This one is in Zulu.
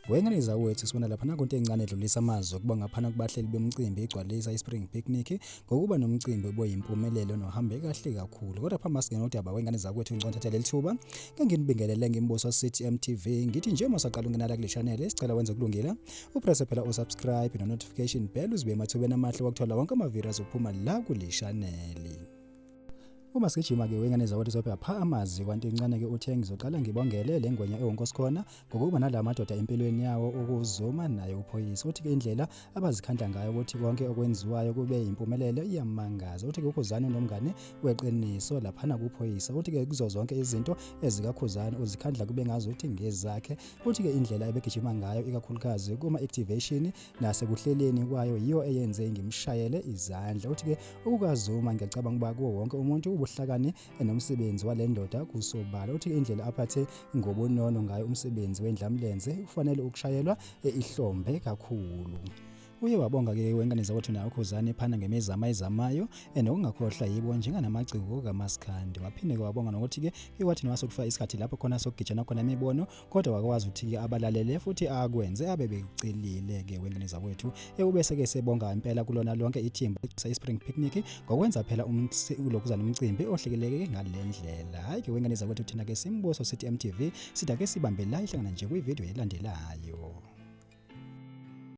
Wengane zakwethu sibona lapha nakunto encane edlulisa amazwi okuba ngaphana kubahleli bemcimbi igcwalisa iSpring Picnic ngokuba nomcimbi obuyimpumelelo nohambe kahle kakhulu. Kodwa phambi masingene udaba wengane zakwethu ngicela thatha leli thuba ke nginibingelele ngimbuso City MTV ngithi nje uma usaqala ungena la kule channel sicela wenze kulungile upresse phela usubscribe no notification bell uzibe emathubeni amahle wokuthola wonke amavidiyo azophuma la kule channel. Uma sigijima-ke wengane zakwethu sopheka pha amazwi kwanto encane-ke uthe ngizoqala ngibongele le ngwenya ewuNkosikhona ngokuba nala madoda empilweni yawo ukuzuma naye uphoyisa. Uthi-ke indlela abazikhandla ngayo ukuthi konke okwenziwayo kube yimpumelelo iyamangaza. Uthi-ke uKhuzani unomngane weqiniso laphana kuphoyisa. Uthi-ke kuzo zonke izinto ezikaKhuzani uzikhandla kube ngazuthi ngezakhe. Uthi-ke indlela ebegijima ngayo ikakhulukazi kuma-activation nasekuhleleni kwayo yiyo eyenze ngimshayele izandla. Uthi-ke okukaZuma ngiyacabanga ukuba kuwo wonke umuntu ubuhlakani nomsebenzi wale ndoda kusobala. Uthi-ke indlela aphathe ngobunono ngayo umsebenzi wendlamlenze ufanele ukushayelwa ihlombe kakhulu. Uye wabonga-ke wengane zakwethu naye uKhuzani ephana ngemizamo ayizamayo nokungakhohlwa yibo njenganamaciko kamaskandi. Waphinde-ke wabonga nokuthi-ke kwathi noma sekufika isikhathi lapho khona sokugijana khona imibono kodwa wakwazi ukuthi-ke abalalele futhi akwenze abe bekucelile-ke wengane zakwethu. Ubese-ke sebonga impela kulona lonke ithimba i-Spring Picnic ngokwenza phela ulokhuzana umcimbi ohlekeleke ngale ndlela. Hhayi-ke wengane zakwethu thina-ke simbuso sithi MTV sithi ake sibambe la ihlangana nje kwividiyo elandelayo.